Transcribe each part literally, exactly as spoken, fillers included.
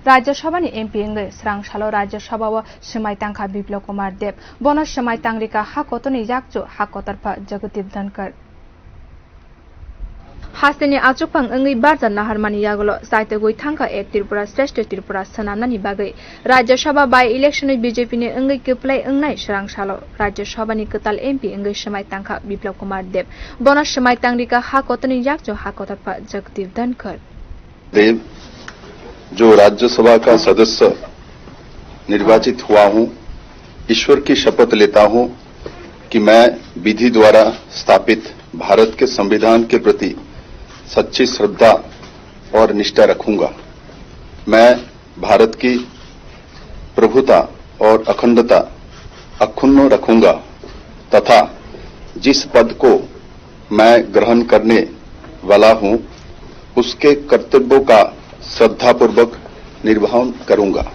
Rajya Sabha ni M P wngwi swrang salo Rajya Sabha o swmai tangkha Biplab Kumar Deb. Bono swmai tangrika ha kotorni yakchu ha kotorpha Jagdeep Dhankhar. Hasteni achukphang wngwi barja naharmani yagulo chaitogwi thangkha Ek Tripura Shreshtha Tripura swnamnani bagwi. Rajya Sabha by election-o B J P ni wngwi kwplai wngnai swrang salo Rajya Sabha ni kwtal M P wngwi swmai tangkha Biplab Kumar Deb. Bono swmai tangrika ha kotorni yakchu ha kotorpha Jagdeep Dhankhar. देव, जो राज्यसभा का सदस्य निर्वाचित हुआ हूं, ईश्वर की शपथ लेता हूं कि मैं विधि द्वारा स्थापित भारत के संविधान के प्रति सच्ची श्रद्धा और निष्ठा रखूंगा। मैं भारत की प्रभुता और अखंडता अक्षुण्ण रखूंगा तथा जिस पद को मैं ग्रहण करने वाला हूं, उसके कर्तव्यों का श्रद्धापूर्वक निर्वहन करूंगा।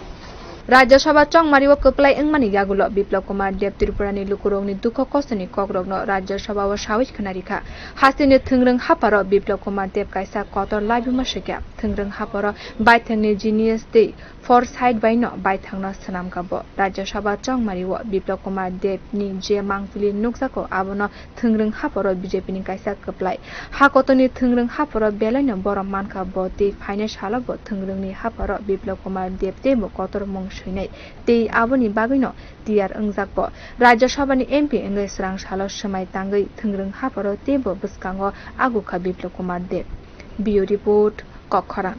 Rajya Sabha chongmari o kwplai wngmani yagulo Biplab Kumar Deb Tripura ni lukurokni dukho kostoni kokrokno Rajya Sabha o sawi khwnarikha. Hasteni thwngrwng hapharo Biplab Kumar Deb kaisa kotor laibuma swikha. Thwngrwng hapharo baithangni genius tei foresight bai no baithangno swnamkha bo. Rajya Sabha chongmari o Biplab Kumar Deb ni je mangpili nukjago abono thwngrwng hapharo B J P ni kaisa kwplai. Ha kotorni thwngrwng hapharo belaino borom mankha bo tei phainai salo bo thwngrwngni hapharo Biplab Kumar Deb teibo kotor mung swinai tei aboni bagwino tiyar wngjak bo. Rajya Sabha ni M P wngwi swrang salo swmai tangwi thwngrwng hapharo teibo bwskango agukha Biplab Kumar Deb. Bureau Report, Kokkhorang.